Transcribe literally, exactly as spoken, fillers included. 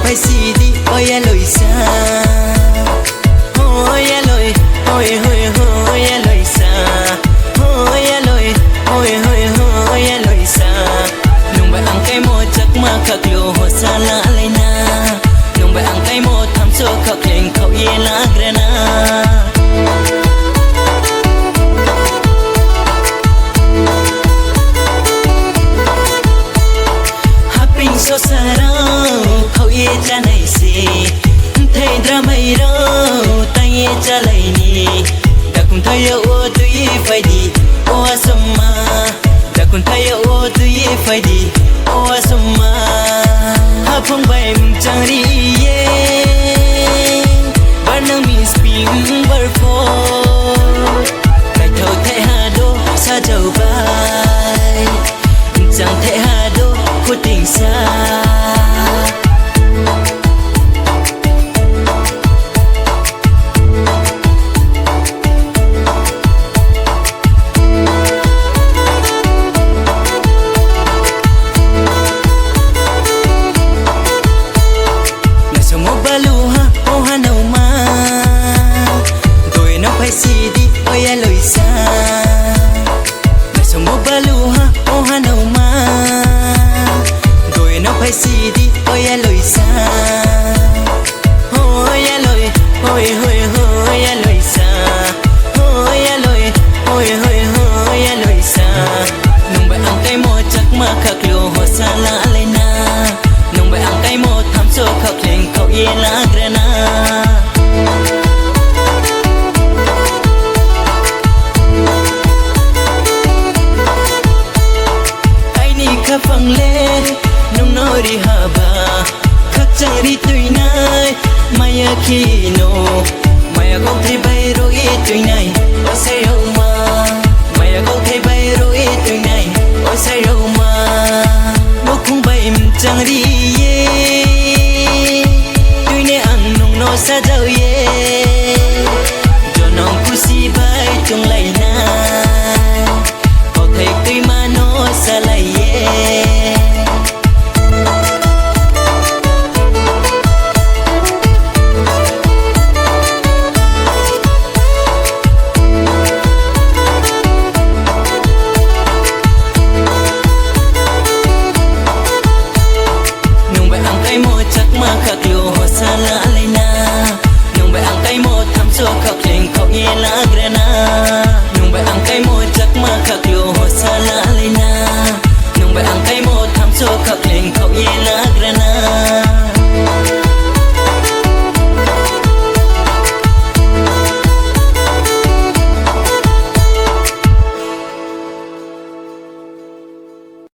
Phai si di, o yaloisa. Ho yaloi, hoi hoi ho yaloisa. Ho yaloi, hoi hoi ho yaloisa. Nung bai ang kaimo chakma khaklu hosa lalai na. Nung bai ang kaimo thamso khakleng khaoh ye lagra na. Haping sosa rao khaoh ye chánai se, bthai dramai rao tang ye chálai ni. Dakhunthai yo wo tui ye phai di, o asomma. Dakhunthai yo wo tui ye phai di, o asomma. Haphung bai mchang ri ye, barnang mi spring bar pho. Naithao thaiha do sajao bai, mchang thaiha do phutingsa. Naisongmo baluha, o hanauma, doi no phai si di, o yaloisa. Naisongmo baluha, o hanauma, doi no phai si di, o yaloisa. Ho yaloi, hoi hoi ho yaloisa. Ho yaloi, hoi hoi ho yaloisa. Nung bai ang kaimo chakma khaklu hosa lalai na. Nung bai ang kaimo thamso khakleng khaoh ye lagra na. Aini khaphang le nung no ri haba, khakchang ri tuinai, maya khe no. Maya kauthai bai ro ye tuinai, o sairaoma. Maya kauthai bai ro ye tuinai, o sairaoma. Nouhkhong bai mchang ri ye, tuinai ang nung no sajao ye.